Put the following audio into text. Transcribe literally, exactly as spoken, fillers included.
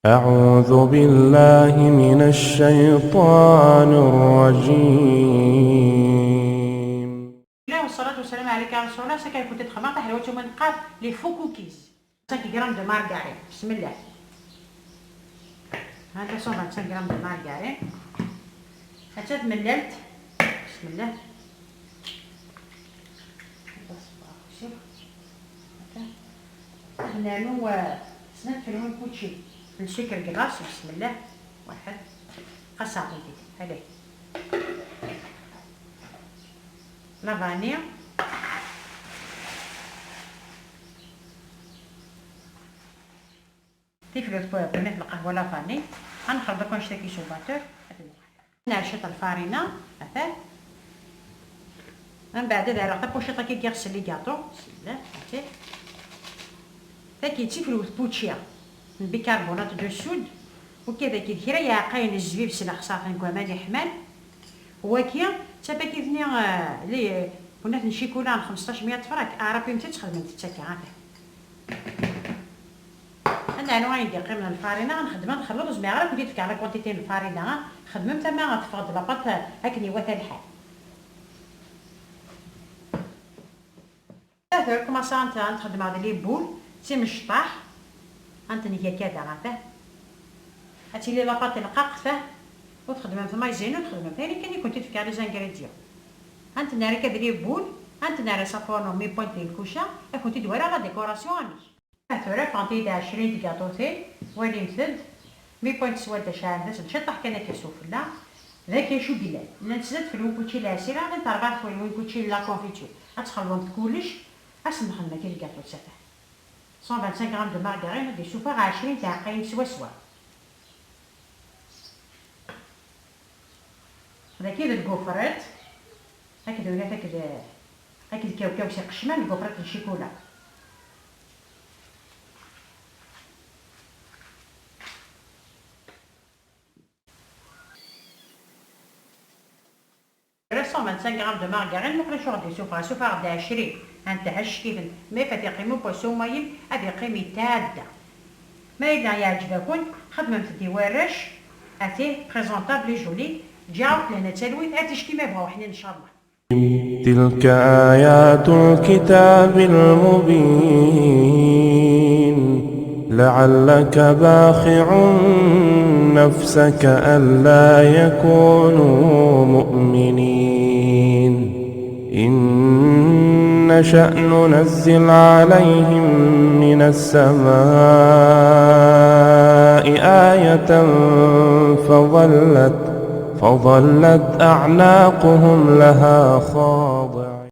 أعوذ بالله من الشيطان الرجيم. Alhamdulillah, wassalatu wassalamu ala rasulillah. Ass-a kan kunti txedmeḍ taḥelwat umi neqqar les faux cookies. Cinq grammes de margarine. Bismillah. Hada cent vingt-cinq grammes de margarine. Atta tmellalt. Bismillah. Ad nernu, eh, snat tfelwin kučči n sucre glace. Bismillah. Waḥed. Qas aɛṭi-t-id. Allez. La vanille. Tiflut n lqahwa, la vanille. Ad nexlḍ akk annect-agi s ubatur. Nɛac lfarina, atan. Mbeɛd ad rreɣ tapuciṭ-agi n yiɣes n ligaṭu. Bismillah, atan. Tagi d tiflut n wučči n bicarbonate de soude. Wagi dagi d kra yeɛqayen n zzbib s lexṣaṣ deg waman yeḥman. Wagi d tabagit-nni, eh, li, bunat n ccikula n xmesṭac meyya tefrak, aɛrab imti txedmemt-tt akka, atan. Ad nernu ayen d-yeqqimen n lfarina, ad nxeddem, ad nxelleḍ, ur zmireɣ ara ad kent-id-fkeɣ la quantité n lfarina, xedmemt ama teffeɣ-d la pâte akken iwata lḥal. Tura kumaṣa ad nxeddem d les boules, d timecṭaḥ, ad neg akka da, atan. Ad tili la pâte lqaqet, ur txeddmemt maïzena, ur txeddmemt ayen kan i kent-id-fkeɣ les ingrédients. Ad nerr akka d les boules, ad nerr s afurnu mi pointe di lkuca, ad kent-id-wariɣ la décoration amek. Tura ffɣent-iyi-d ɛecrin tgaṭutin, walimt-d. Mi point teswa-d acɛal d asen ciṭṭaḥ kan akka sufella. D akka acu yellan. Llant snat tfelwin kučči n lɛesri, llant rebɛa tfelwin kučči n la confiture. Ad txelḍemt kullec, ad sen-nxedem akka lgaṭu s atay. Cent vingt-cinq grammes de margarine, ad d-isuffeɣ ɛecrin tɛeqqayin swaswa. Dagi d lgufrat, akked winat, akked, akked kawkaw s iqecman, lgufrat n ccikula. Cent vingt-cinq grammes de margarine, muqel acu ɣ-d-isuffeɣ, isuffeɣ-d ɛecrin, ad nteɛɛec kiten, mais fat yeqqim upasu mayen, ad yeqqim yetɛedda. Ma yella yeɛǧeb-akent, xedmemt-d i warrac, atih, présentable et joli, ǧǧiɣ-awent lehna d talwit, ar ticki ma yebɣa uḥnin, ncallah. تلك آيات الكتاب المبين لعلك باخع نفسك ألا يكونوا مؤمنين إن نشأ ننزل عليهم من السماء آية فظلت فظلت أعناقهم لها خاضعة